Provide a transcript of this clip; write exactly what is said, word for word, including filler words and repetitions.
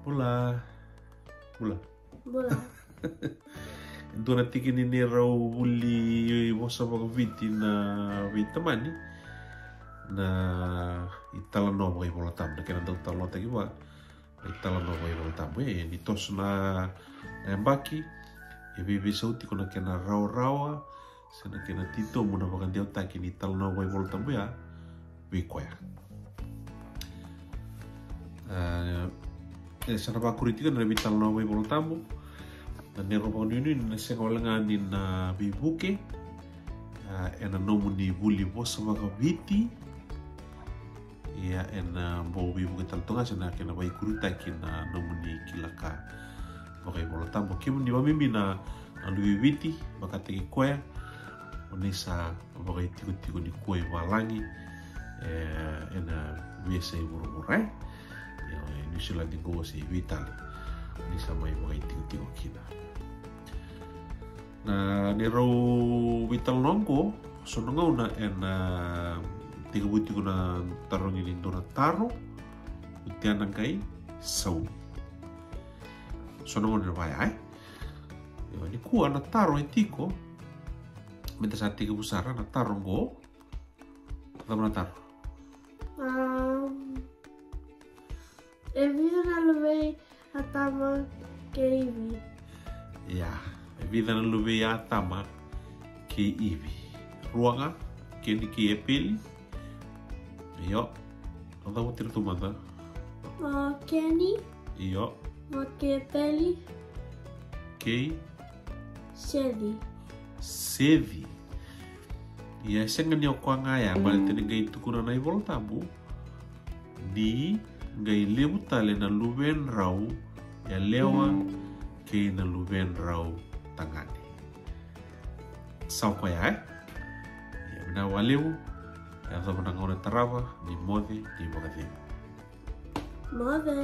Bula. Bula. Bula. Dua na tiki ni neirau vuli vosa vakaviti na veitamani na italanoa vakaivolatabu, na kena dau talanoataki vua na italanoa vakaivolatabu. E ni toso na, na yabaki, e veiveisau tiko na kena rawarawa se na kena titobu na vakadewataki ni italanoa vakaivolatabu ya vei koya. E sa na vakuri tiko na veitalanoa vakaivolatabu na neirau vakanuinui ni na sega wale ga ni na veivuke ena nomuni vuli vosa vakaviti. Ia ena bau veivuke tale toka ga se na kena vaikuritaki na nomuni kila ka vakaivolatabu. Kemuni vakabibi na, na luve i Viti, vakataki koya o ni sa vakaitikotiko nikua i valagi, e, ena veiyasai vuravura, e. Io, e Niusiladi qo se i vei tale o ni sa mai vakaitikotiko kina. Na neirau veitalanoa oqo, so na gauna ena tekivu tiko na tarogi ni dua na taro, oti a na qai saumi. So na gauna ena vaya, e? Io, nikua na taro e tiko, meda sa tekivu sara na taro oqo. Cava na taro? Um, e vica na luvei Atama kei Ivi? Ia, e vica na luvei Atama kei Ivi? Rua ga, Keni kei Epeli. Io. O cava oti ratou mada? O Keni. Io. O kei Epeli. Kei Seci. Seci. Ia e sega ni o koya ga ya, baleta ni qai tukuna na iVolatabu ni qai levu tale na luvedrau yalewa kei na luvedrau tagane. Sa o koya, e? Ia vinaka vakalevu. Yacova na gauna e tarava, ni moce, ni vakacegu. Moce.